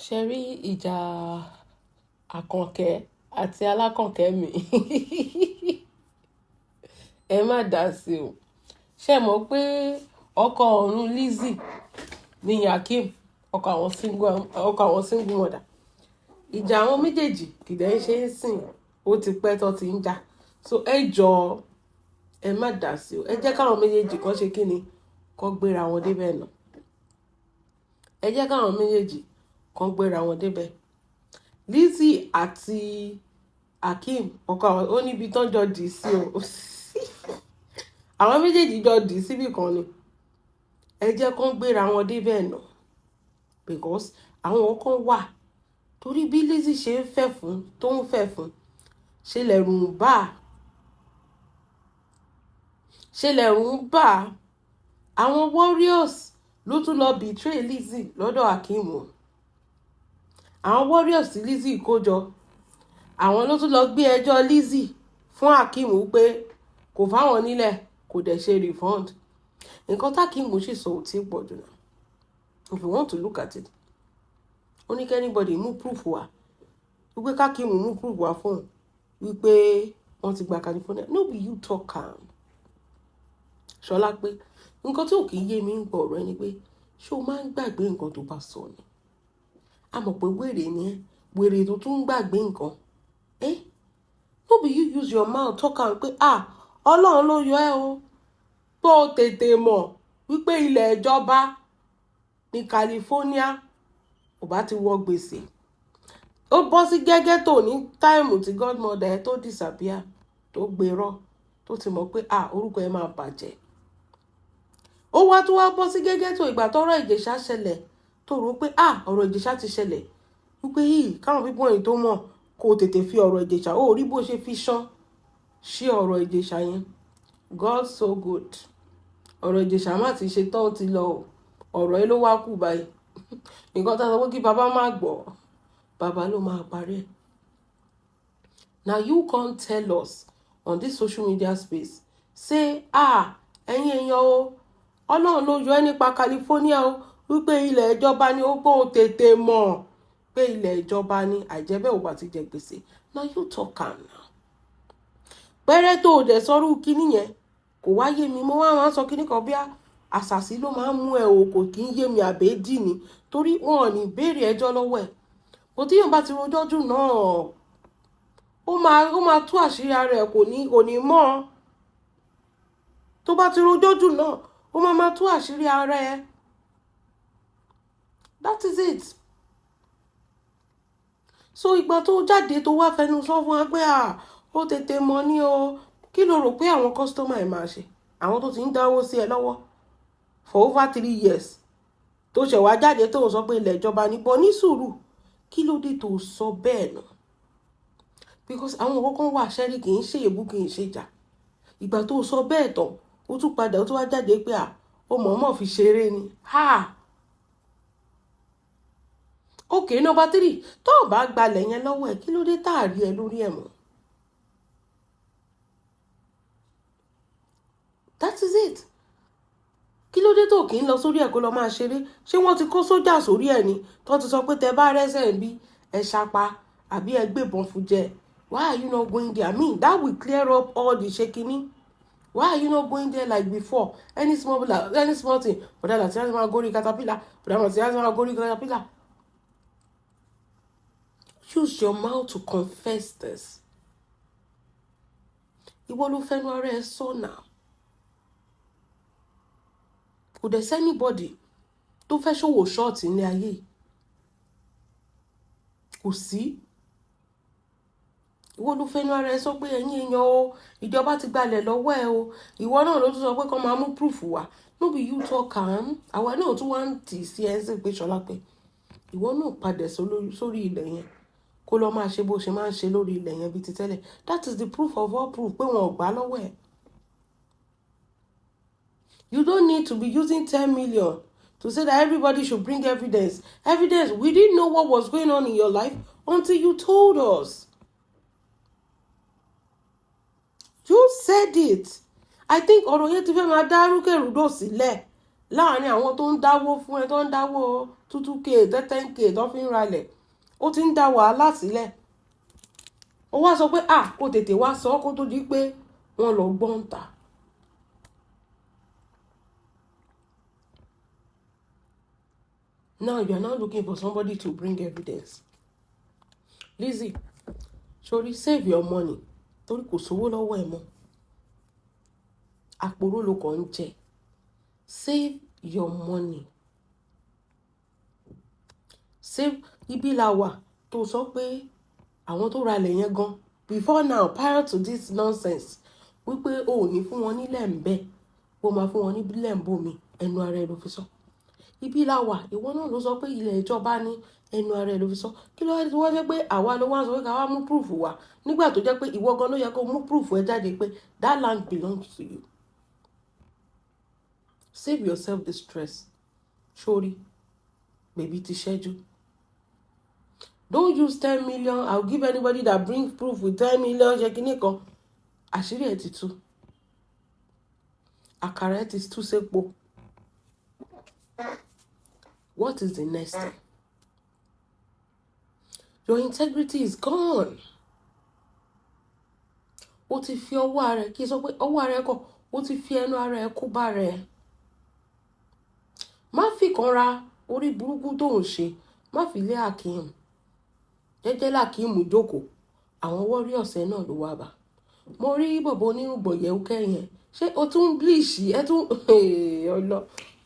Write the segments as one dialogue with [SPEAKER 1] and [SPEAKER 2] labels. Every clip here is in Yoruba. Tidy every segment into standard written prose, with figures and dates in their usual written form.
[SPEAKER 1] Ṣé rí ìjà Àkànkẹ́ àti Alákànkẹ́ mi? Ẹ má dà sí o. Ṣé ẹ mọ̀ pé ọkọ ọ̀run Lizzy ní Hakeem, ọkọ àwọn single mother? Ìjà àwọn méjèèjì kì í dẹ̀ ṣe ń sìn, ó ti pẹ́ tó ti ń jà. So ẹ jọ̀ọ́, ẹ má dà sí o. Ẹ jẹ́ káwọn méjèèjì kan ṣe kí ni, kó gbéra wọn débẹ̀ náà. Ẹ jẹ́ káwọn méjèèjì kan gbéra wọn débẹ̀. Lizzy àti Hakeem, ọkọ àwọn, ó níbi tán jọ dì sí o. Àwọn méjèèjì jọ dì síbì kan ni. Ẹ jẹ́ kán gbéra wọn débẹ̀ náà, because àwọn kan wà torí bí Lizzy ṣe ń fẹ́ fún, tó ń fẹ́ fún, ṣe lẹ̀rù ń bà, ṣe lẹ̀rù ń bà. Àwọn warriors ló tún lọ betray Lizzy lọ́dọ̀ Hakeem o. Àwọn warriors tí Lizzy kó jọ, àwọn ló tún lọ gbé ẹjọ́ Lizzy fún Hakeem pé kò fáwọn nílẹ̀, kò dẹ̀ ṣe refund. Nǹkan tí Hakeem sì sọ ò tí ì pọ̀ jù náà, if you want to look at it. Ó ní kí anybody mú proof wá, wípé k'Hakeem mú proof wá fún un wípé wọ́n ti gba California. No be you talk am? Ṣọlá, pé nǹkan tí ò kì í yé mi ń gbọ́ ọ̀rọ̀ ẹni pé ṣé o máa ń gbàgbé nǹkan tó bá sọ ni? A mọ̀ pé wèrè ni ẹ́, wèrè tó tún ń gbàgbé nǹkan. Eh, no be you use your mouth talk am pé, ah, Ọlọ́run ló yọ ẹ́ o, tó o tètè mọ̀ wípé ilẹ̀ ìjọba ní California, ò bá ti wọ gbèsè? Ó bọ́ sí gẹ́gẹ́ tó ní time tí godmother ẹ tó disappear, tó gbérọ́, tó ti mọ̀ pé, ah, orúkọ ẹ máa bàjẹ́. Ó wá tó wá bọ́ sí gẹ́gẹ́ tó ìgbà tọ́rọ̀ Ìjẹ̀ṣà ṣẹlẹ̀, tó rò pé, ah, ọ̀rọ̀ Ìjẹ̀ṣà ti ṣẹlẹ̀, wípé yìí káwọn pípọ́n yìí tó mọ̀, kó o tètè fi ọ̀rọ̀ Ìjẹ̀ṣà. Ó rí bó ṣe fi ṣán sí ọ̀rọ̀ Ìjẹ̀ṣà yẹn. God so good. Ọ̀rọ̀ Ìjẹ̀ṣà má ti ṣe tán, ó ti lọ o. Ọ̀rọ̀ ẹ ló wá kù báyìí. Nǹkan tá a sọ pé kí bàbá má gbọ́, bàbá ló máa parí ẹ̀. Na you come tell us on this social media space say, ah, ẹ̀yin èèyàn o, Ọlọ́run ló yọ ẹ́ nípa California o, wípé ilẹ̀ ìjọba ni ó gbọ́, ó tètè mọ̀ pé ilẹ̀ ìjọba ni, àìjẹ́bẹ́ ò bá ti jẹ gbèsè. Na you talk am now. Pẹ́rẹ́ tó o dẹ̀ sọ́rú kíní yẹn, kò wá yé mi. Mo wá máa ń sọ kíní kan, bí àṣàsí ló máa ń mú ẹ o, kò kí ń yé mi àbẹ́dì ni, torí wọn ò ní béèrè ẹjọ́ lọ́wọ́ ẹ̀. Kò tí yóò bá ti rojọ́ jù náà, ó máa tú àṣírí ara ẹ̀. Kò ní mọ̀. Tó bá ti rojọ́ jù náà, ó máa tú àṣírí ara ẹ̀. That is it. So ìgbà tó jáde, tó wá fẹnu sọ fún wa pé à ó tètè mọ̀ ní o, kí ló rò pé àwọn customer ẹ̀ máa ṣe? Àwọn tó ti ń dáwó sí ẹ lọ́wọ́ for over 3 years, tó ṣẹ̀ wá jáde tó sọ pé ilẹ̀ ìjọba ní bọ́ ní sùúrù, kí ló dé tó sọ bẹ́ẹ̀ náà? Because àwọn kọ̀ọ̀kan wà ṣẹ́rí, kì í ṣe èébú, kì í ṣe ìjà. Ìgbà tó sọ bẹ́ẹ̀ tán, ó tún padà, ó tún wá jáde pé à ó mọ̀ọ́mọ̀ fi ṣeré ni. Ha, okay. Number three, tó o bá gbalẹ̀ yẹn lọ́wọ́ ẹ̀, kí ló dé tá a rí ẹ lórí ẹ̀ mọ́? That is it. Kí ló dé tó kì í lọ sórí ẹ̀ kó lọ máa ṣeré? Ṣé wọ́n ti kó sójà sórí ẹ̀ ni, tó ti sọ pé tẹ bá rẹ́sẹ̀ ń bí, ẹ ṣapa àbí ẹ gbébọn fún jẹ? Why are you not going there? I mean, that will clear up all the shaking. Why are you not going there like before? Any small thing, bọ̀dá láti láti máa gorí caterpillar, bọ̀dá láti láti máa gorí caterpillar. Use your mouth to confess this. Ìwọ ló fẹ́nu ara ẹ sọ náà. Kò dẹ̀ sí anybody tó fẹ́ ṣòwò short ní ayé yìí, kò sí. Ìwọ ló fẹ́nu ara ẹ sọ pé ẹ̀yin èèyàn o, ìjọba ti gbalẹ̀ lọ́wọ́ ẹ o. Ìwọ náà ló tún sọ pé kó máa mú proof wá. No be you talk am? Àwa náà tún wá ń tì sí ẹ sí pé Ṣọlá, pé ìwọ náà padà sórí ilẹ̀ yẹn, kó lọ máa ṣe bó ṣe máa ń ṣe lórí ilẹ̀ yẹn bíi ti tẹ́lẹ̀. That is the proof of all proof pé wọn ò gbà lọ́wọ́ ẹ̀. You don't need to be using 10 million to say that everybody should bring evidence. Evidence, we didn't know what was going on in your life until you told us. You said it. I think ọ̀rọ̀ yẹn ti fẹ́ máa dá rúkèrúdò sílẹ̀. Láàárín àwọn tó ń dáwó fún ẹ, tó ń dáwó 2 2K, 10 10K tó fi ń ralẹ̀, ó ti ń dá wàhálà sílẹ̀. Ó wá sọ pé, ah, kó tètè wá sọ kó tó di pé wọ́n lọ gbọ́n ta. Now you are now looking for somebody to bring evidence. Lizzy, sorry, save your money, torí kò sówó lọ́wọ́ ẹ̀ mọ́. Àpòrò ló kàn ń jẹ. Save your money. Save. Ibi la wà tó sọ pé àwọn tó ralẹ̀ yẹn gan before now, prior to this nonsense, wípé o ò ní fún wọn nílẹ̀ ń bẹ̀, bó máa fún wọn nílẹ̀ ń bò mí. Ẹnu ara ẹ ló fi sọ. Ibi la wà, ìwọ náà ló sọ pé ilẹ̀ ìjọba ní. Ẹnu ara ẹ ló fi sọ. Kí ló wá jẹ́ pé àwa ló wá sọ pé ká wá mú proof wá, nígbà tó jẹ́ pé ìwọ gan ló yẹ kó mú proof ẹ jáde pé that land belongs to you? Save yourself the stress. Sórí bèbí ti ṣẹ́jú. Don't use 10 million, "I'll give anybody that bring proof with 10 million." Ṣe kinní kan, àṣírí ẹ̀ ti tú, àkàrà ẹ̀ ti tú sépo. What is the next thing? Your integrity is gone. O ti fi ọwọ́ ara ẹ̀, kí n sọ pé ọwọ́ ara ẹ̀ kọ́, o ti fi ẹnu ara ẹ̀ kó bá rẹ̀. Má fi kanra orí burúkú tó ń ṣe, má fi lé Akeem. Jẹ́jẹ́ l'Akeem jókòó, àwọn warriors ẹ̀ náà ló wá bá. Mo rí bọ̀bọ̀ onírùngbọ̀n yẹ̀wùkẹ́ yẹn. Ṣé o tún ń bleach ẹ tún ọlọ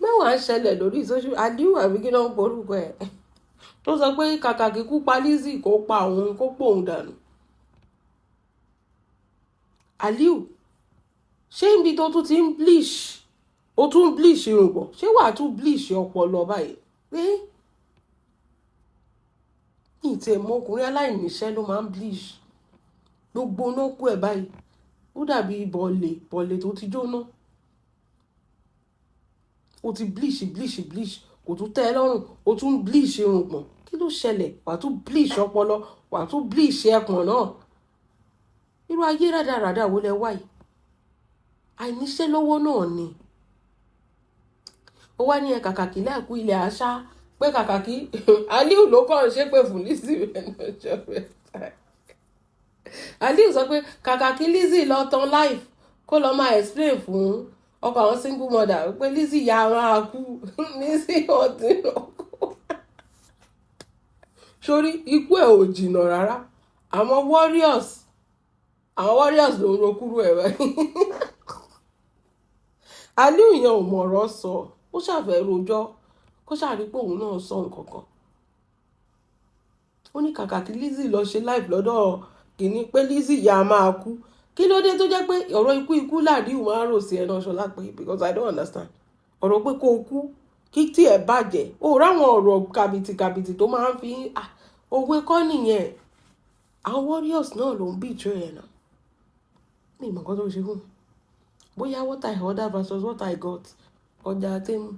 [SPEAKER 1] mẹ́wàá ń ṣẹlẹ̀ lórí social? Aliu àbí kí ló ń porúkọ ẹ̀, tó sọ pé kàkà kíkú pa Lizzy, kó pa òun, kó pòun dànù. Aliu, ṣé ibi tó tún ti ń bleach, o tún ń bleach irùngbọ̀n, ṣé wàá tún bleach ọpọlọ báyìí? Pé ní ìtì ẹ̀ mọ ọkùnrin aláìníṣẹ́ ló máa ń bleach gbogbo náà kú ẹ̀ báyìí. Ó dàbí bọ̀ọ̀lẹ̀ bọ̀ọ̀lẹ̀ tó ti jóná. O ti bleach, bleach, bleach, kò tún tẹ́ ẹ lọ́rùn, o tún bleach irùngbọ̀n. Kí ló ṣẹlẹ̀? Wàá tún bleach ọpọlọ, wàá tún bleach ẹpọ̀n náà. Irú ayé rádaràda wo lẹ wá yìí? Àìníṣẹ́ lọ́wọ́ náà ni. Ó wá ní ẹ kàkàkí lẹ́ẹ̀kú ilẹ̀ àṣà pé kàkàkí. Aliu ló kàn ń ṣépè fún Lizzy lọ́jọ́ mẹ́ta. Aliu sọ pé kàkàkí Lizzy lọ tán live, kó lọ máa explain fún ọkọ àwọn single mother pé Lizzy ya máa kú, Lizzy ọtí lọ kú. Sórí ikú ẹ̀ ò jìnnà rárá. Àwọn warriors ló ń ro kúrú ẹ̀ báyìí. Aliu yẹn ò mọ̀rọ̀ sọ, ó ṣàfẹ́ rojọ́, kó ṣàrí pé òun náà sọ nǹkan kan. Ó ní kàkà kí Lizzy lọ ṣe live lọ́dọ̀ kìíní pé Lizzy ya máa kú. Kí ló dé tó jẹ́ pé ọ̀rọ̀ ikú ikú l'Aliu máa ń rò sí ẹ náà, Ṣọlá pé? Because I don't understand ọ̀rọ̀ pé kó o kú, kí tí ẹ bàjẹ́. Ó ráwọn ọ̀rọ̀ kàbìtì kàbìtì tó máa ń fi òwe kọ́ nìyẹn. Àwọn warriors náà ló ń betray ẹ̀ náà. Mi ìmọ̀ nǹkan tó ṣe fún mi. Bóyá what I order versus what I got, ọjà tèmi,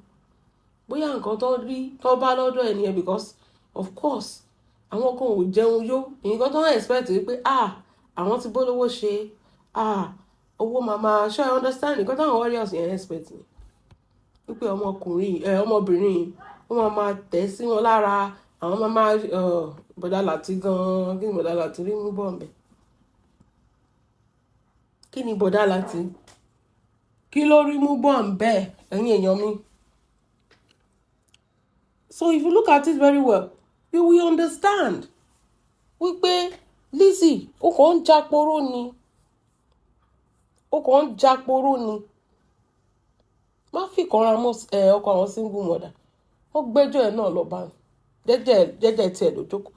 [SPEAKER 1] bóyá nǹkan tó rí tó bá lọ́dọ̀ ẹ̀ nìyẹn, because of course àwọn kan ò jẹun yó. Nǹkan tó ń expect wípé, ah, àwọn ti bólówó ṣe, ah, owó màmá ṣe. I understand nǹkan táwọn warriors yẹn expect ni wípé ọmọkùnrin ẹ, ọmọbìnrin, ó máa máa tẹ̀ sí wọn lára. Àwọn máa máa bọ̀dá Láti gan-an. Kí ni bọ̀dá Láti rí mú bọ̀ ǹbẹ̀? Kí ni bọ̀dá Láti, kí ló rí mú bọ̀ ǹbẹ̀, ẹ̀yin èèyàn mi? So if you look at it very well, you will understand wípé Lizzy, ó kàn ń jáporó ni, ó kàn ń jáporó ni. Má fi kanra mọ́ ẹ. Ọkọ àwọn single mother, wọ́n gbẹ́jọ́ ẹ̀ náà lọ bá jẹ́jẹ́ jẹ́jẹ́ tiẹ̀ ló jókòó.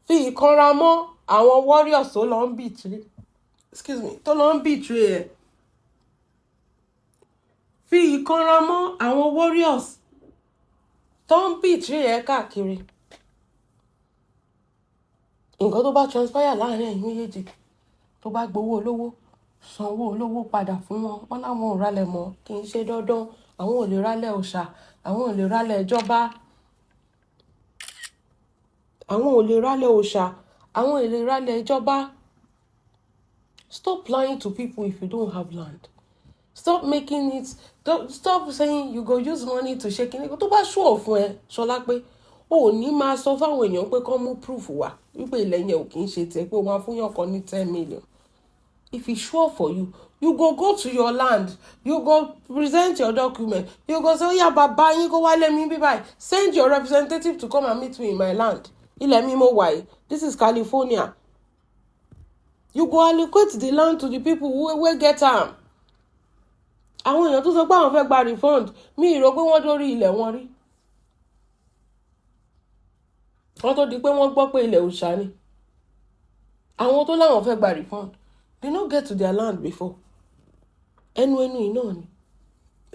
[SPEAKER 1] Fi ìkanra mọ́ àwọn warriors tó lọ ń betray, excuse me, tó lọ ń betray ẹ̀. Fi ìkanra mọ́ àwọn warriors tó ń betray ẹ̀ káàkiri. Nǹkan tó bá transpire láàrin ẹ̀yin méjèèjì, tó bá gbowó olówó, sanwó olówó padà fún wọn. Wọn láwọn ò ralẹ̀ mọ́. Kì í ṣe dandan, àwọn ò lè ralẹ̀ òòṣà, àwọn ò lè ralẹ̀ ìjọba, àwọn ò lè ralẹ̀ òòṣà, àwọn ò lè ralẹ̀ ìjọba. Stop lying to people if you don't have land. Stop making it. Don't stop saying you go use money to ṣe kíní. Tó bá sure fún ẹ, Ṣọlá, pé o ò ní máa sọ fáwọn èèyàn pé kán mú proof wá wípé ilẹ̀ yẹn ò kì í ṣe tiẹ̀, pé wọ́n á fún yàn kan ní 10 million. If e sure for you, you go go to your land, you go present your document, you go say, "Oya, bàbá yín kó wálé mi bí báyìí. Send your representative to come and meet me in my land. Ilẹ̀ mi mo wà yìí. This is California." You go allocate the land to the people wey get am. Àwọn èèyàn tó sọ pé àwọn fẹ́ gba refund, mi ì rò pé wọ́n dórí ilẹ̀ wọn rí. Wọ́n tó di pé wọ́n gbọ́ pé ilẹ̀ òòṣà ni. Àwọn tó láwọn fẹ́ gba refund, they no get to their land before. Ẹnu ẹnu yìí náà ni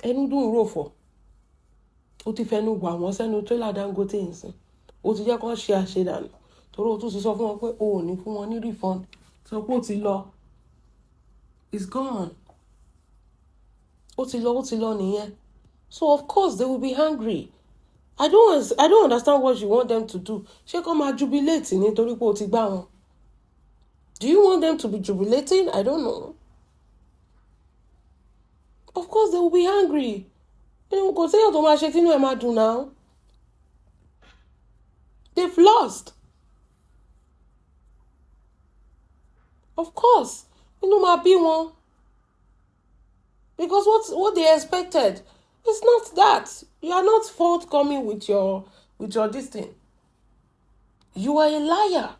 [SPEAKER 1] ẹnu dùn rò fọ̀. Ó ti fẹnu wà wọ́n sẹ́nu tírélà Dangote nsìn. Ó ti jẹ́ kó ṣe àṣedànù torí ó tún ti sọ fún wọn pé o ò ní fún wọn ní refund. Sọ pé ó ti lọ, it's gone. Ó ti lọ, ó ti lọ nìyẹn. So of course they will be angry. I don't understand what you want them to do. Ṣé kó máa jubilate nítorí pé o ti gbá wọn? Do you want them to be jubilating? I don't know. Of course they will be angry. Kò séèyàn tó máa ṣe tínú ẹ̀ máa dùn náà. They've lost. Of course inú máa bí wọn, because what they expected is not that. You are not forthcoming with your this thing. You are a liar.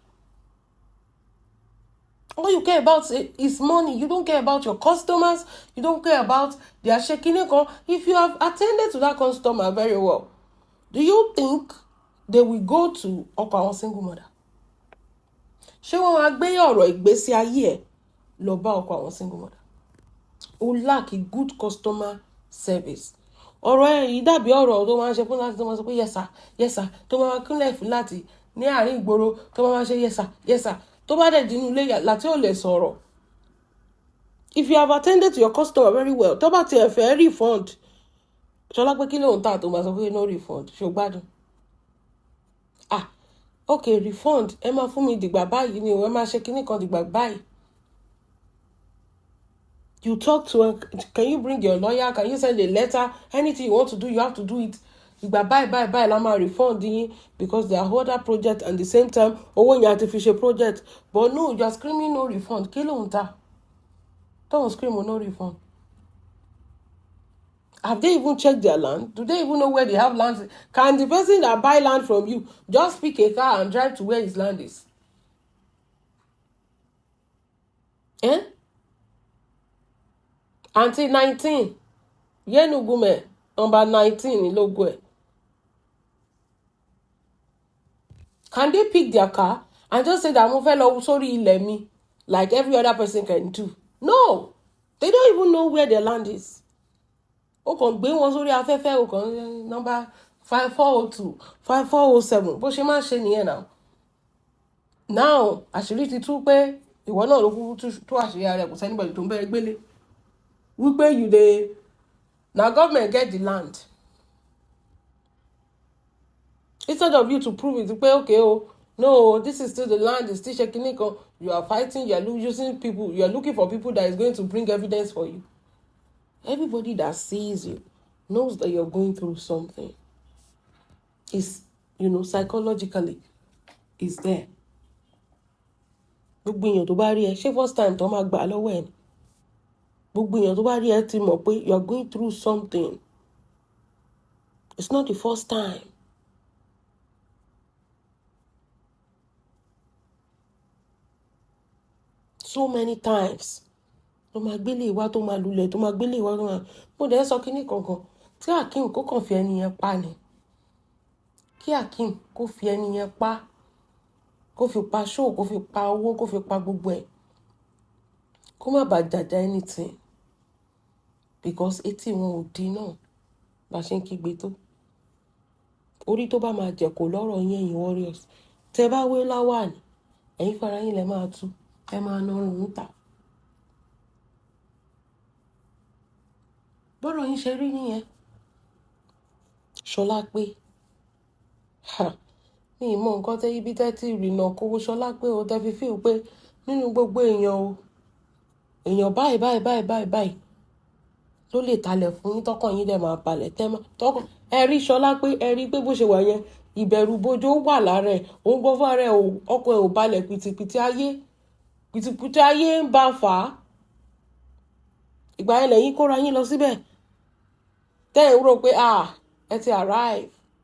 [SPEAKER 1] All you care about is money. You don't care about your customers. You don't care about their shaking. If you have attended to that customer very well, do you think they will go to ọkọ àwọn single mother? Ṣé wọ́n máa gbé ọ̀rọ̀ ìgbésí ayé ẹ̀ lọ bá ọkọ àwọn single mother? O lack good customer service. Ọ̀rọ̀ ẹ̀ yìí dàbí ọ̀rọ̀ tó máa ń ṣe fún láti tó máa sọ pé, "Yes sir, yes sir," tó máa kúnlẹ̀ fún láti ní àárín ìgboro, tó máa ṣe, "Yes sir, yes sir." Tó bá dẹ̀ dínú ilé láti ò lè sọ̀rọ̀. If you have attended to your customer very well, tó bá tiẹ̀ fẹ́ refund, Ṣọlá, pé kí lóun tà tó máa sọ pé no refund? Ṣó gbádùn? Ah, ok, refund, ẹ máa fún mi dìgbà báyìí ni o, ẹ máa ṣe kinní kan dìgbà báyìí. You talk to her. Can you bring your lawyer? Can you send a letter? Anything you want to do, you have to do it. Ìgbà báyìí báyìí báyìí la máa refund yín, because there are other project, and the same time owó yẹn àti fi ṣe project. But no, you are screaming no refund. Kí ló ń ta tóun scream no refund? Have they even checked their land? Do they even know where they have land? Can the person that buy land from you just pick a car and drive to where his land is? Eh? Aunty 19 Yenugume, number 19 ní logo ẹ̀. Can they pick their car and just say that mo fẹ́ lọ sórí ilẹ̀ mi like every other person can do? No, they don't even know where their land is. Ó kàn gbé wọn sórí afẹ́fẹ́, ó kàn number 5402, 5407, bó ṣe máa ń ṣe nìyẹn náà. Now àṣírí ti tú pé ìwọ náà ló kúkú tú àṣírí ara ẹ̀. Kò sí anybody tó ń bẹ́ẹ̀ gbélé wípé you dey na government get the land. Instead of you to prove it pé okay o, no, this is still the land, is still ṣe kinní kan, you are fighting, you are using people, you are looking for people that is going to bring evidence for you. Everybody that sees you knows that you're going through something. Is psychologically is there. Gbogbo èèyàn tó bá rí ẹ, ṣé first time tó máa gbà lọ́wọ́ ẹ ni? Gbogbo èèyàn tó bá rí ẹ ti mọ̀ pé you are going through something. It's not the first time. So many times tó máa gbélé ìwá, tó máa lulẹ̀, tó máa gbélé ìwá, tó máa mo dẹ̀ sọ kínní kankan tí Akeem kó kàn fi ẹni yẹn pa ni. Kí Akeem kó fi ẹni yẹn pa, kó fi pa show, kó fi pa owó, kó fi pa gbogbo ẹ̀, kó má bàa jàjà anything, because etí wọn ò di náà bá ṣe ń kígbe tó. Orí tó bá máa jẹ kó lọ́rọ̀ yín, ẹ̀yin warriors, tẹ bá wé láwàní, ẹ̀yin fara yín lẹ máa tú, ẹ máa nọrùn ń tà. Bọ́rọ̀ yín ṣe rí nìyẹn. Ṣọlá pé, ha, mi ì mọ nǹkan tẹ́ ibi tẹ́ ti rìnà kówó. Ṣọlá pé o tẹ́ fi feel pé nínú gbogbo èèyàn o, èèyàn báyìí báyìí báyìí báyìí báyìí. Ló lè talẹ̀ fún yín, tọkàn yín dẹ̀ máa balẹ̀ tọkàn. Ẹ rí Ṣọlá pé, ẹ rí pé bó ṣe wà yẹn, ìbẹ̀rù bojo wà lára ẹ̀. Òun gbọ́ fún ara ẹ̀, ọkàn ẹ̀ ò balẹ̀. Pìtìpìtì ayé, pìtìpìtì ayé ń bá fà á. Ìgbà yẹn lẹ́yìn kóra yín lọ síbẹ̀, tẹ́ ẹ̀ ń rò pé, ah, ẹ ti arrive.